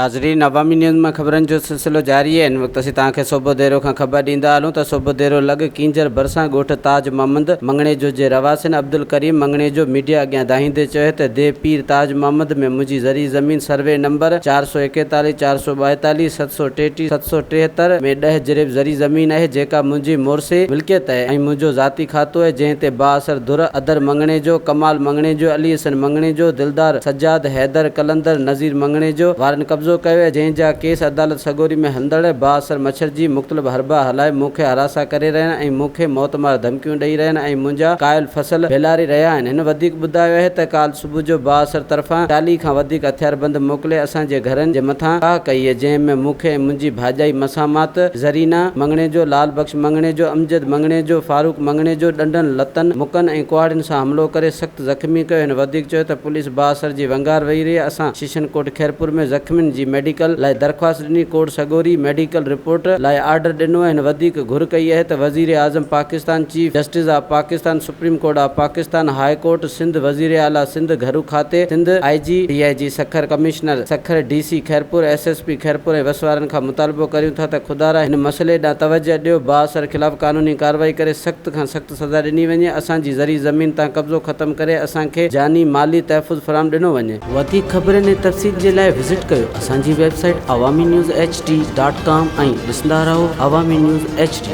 ناظرين عوامي نيوز مان خبرن جو سلسلو جاري آهي هن وقت اسين توهان کي صوبوديرو کان خبر ڏيندا هلون ته صوبوديرو لڳ ڪينجهر ڀرسان ڳوٺ تاج محمد مڱڻيجو جي رهواسين عبدالڪريم مڱڻيجو ميڊيا اڳيان دانهيندي چيو ته ديهه پير تاج محمد ۾ منهنجي زرعي زمين سروي نمبر 441، 442، 733، 773 ۾ ڏهه جريب زرعي زمين آهي جيڪا منهنجي مورثي ملڪيت آهي ۽ منهنجو ذاتي کاتو آهي جنهن تي بااثر ڌر ادر مڱڻيجو، ڪمال مڱڻيجو، علي حسن مڱڻيجو، دلدار، سجاد، حيدر، قلندر، نذير مڱڻيجو وارن قبضو ڪيو آهي جنهن جا ڪيس عدالت سڳوري ۾ هلندڙ بااثر مڇرجي مختلف حربا هلائي مون کي هراسان ڪري رهيا آهن ۽ مون کي موت مار ڌمڪيون ڏئي رهيا آهن ۽ منهنجا ڪايل فصل ڀيلاري رهيا آهن هن وڌيڪ ٻڌايو آهي ته ڪالهه صبح جو بااثر طرفان 40 کان وڌيڪ هٿياربند موڪلي اسان جي گهرن جي مٿان ڪاهه ڪئي آهي جنهن ۾ مون کي ۽ منهنجي ڀاڄائي مسامات زرينا مڱڻيجو، لال بخش مڱڻيجو، امجد مڱڻيجو، فاروق مڱڻيجو ڏنڊن، لتن، مڪن ۽ ڪهاڙين سان حملو ڪري سخت زخمي ڪيو. هن وڌيڪ چيو ته پوليس بااثر جي ونگار وهي رهي، اسان شيشن ڪوٽ خيرپور ۾ زخمين جي ميڊيڪل لاء درخواست ڏني، ڪورٽ سڳوري ميڊيڪل رپورٽ لاء آرڊر ڏنو. هن وڌيڪ گهر ڪئي آهي ته وزير اعظم Pakistan, chief justice of Pakistan, supreme court of Pakistan, high court Sindh, وزير اعليٰ سنڌ، گهرو کاتي Sindh, I G, D I G Sukkur, commissioner Sukkur, D C Khairpur, S S P Khairpur ۽ وس وارن کان مطالبو ڪريون ٿا ته خدارا هن مسئلي ڏانهن توجهه ڏيو، بااثر خلاف قانوني ڪارروائي ڪري سخت کان سخت سزا ڏني وڃي، اسان جي زرعي زمين تان قبضو ختم ڪري اسان کي جاني مالي تحفظ فراهم ڏنو وڃي. وڌيڪ خبرن ۽ تفصيل جي لاء وزٽ ڪيو اسان جي website Awami news H D dot com ۽ ڏسندا رهو عوامي نيوز ايڇ ڊي.